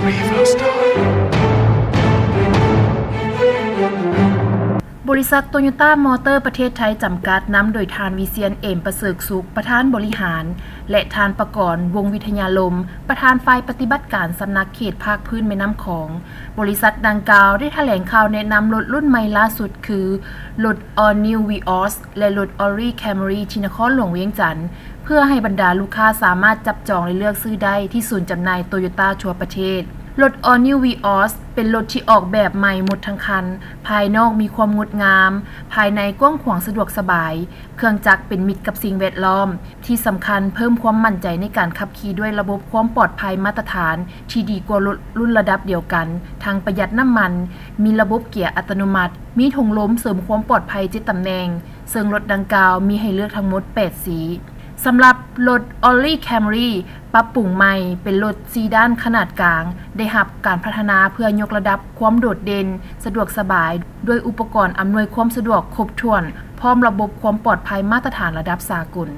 ບໍລິສັດໂຕໂຍຕ້າມອເຕີປະເທດໄທຈຳກັດ ນຳໂດຍທ່ານ ວິຊຽນ ເອມປະເສີດສຸກ ປະທານບໍລິຫານ ແລະ ທ່ານ ປະກອນ ວົງວິທະຍາລົມ ປະທານຝ່າຍປະຕິບັດການສຳນັກເຂດພາກພື້ນແມ່ນ້ຳຂອງ. ບໍລິສັດດັ່ງກ່າວໄດ້ຖະແຫຼງຂ່າວແນະນຳລົດລຸ້ນໃໝ່ລ່າສຸດຄື ລົດ All New Vios ແລະ ລົດ Audi Camry ທີ່ນະຄອນຫຼວງວຽງຈັນ ເພື່ອໃຫ້ບັນດາລູກຄ້າສາມາດຈັບຈອງ ແລະ ເລືອກຊື້ໄດ້ທີ່ສູນຈຳໜ່າຍໂຕໂຍຕ້າທົ່ວປະເທດ. ລົດ All New Vios ເປັນລົດທີ່ອອກແບບໃໝ່ໝົດທັງຄັນ, ພາຍນອກມີຄວາມງົດງາມ, ພາຍໃນກວ້າງຂວາງສະດວກສະບາຍ, ເຄື່ອງຈັກເປັນມິດກັບສິ່ງແວດລ້ອມ. ທີ່ສຳຄັນ, ເພີ່ມຄວາມໝັ້ນໃຈໃນການຂັບຂີ່ດ້ວຍລະບົບຄວາມປອດໄພມາດຕະຖານທີ່ດີກວ່າລົດລຸ້ນລະດັບດຽວກັນ, ທັງປະຢັດນ້ຳມັນ, ມີລະບົບເກຍອັດຕະໂນມັດ, ມີຖົງລົມເສີມຄວາມປອດໄພເຈັດຕຳແໜ່ງ, ເຊິ່ງລົດດັ່ງກ່າວມີໃຫ້ເລືອກທັງໝົດແປດສີ. ສຳລັບລົດ Audi Camry ປັບປຸງໃໝ່ ເປັນລົດສີ່ດ້ານຂະໜາດກາງ, ໄດ້ຮັບການພັດທະນາເພື່ອຍົກລະດັບຄວາມໂດດເດັ່ນ, ສະດວກສະບາຍ, ດ້ວຍອຸປະກອນອຳນວຍຄວາມສະດວກຄົບຖ້ວນ, ພ້ອມລະບົບຄວາມປອດໄພມາດຕະຖານລະດັບສາກົນ.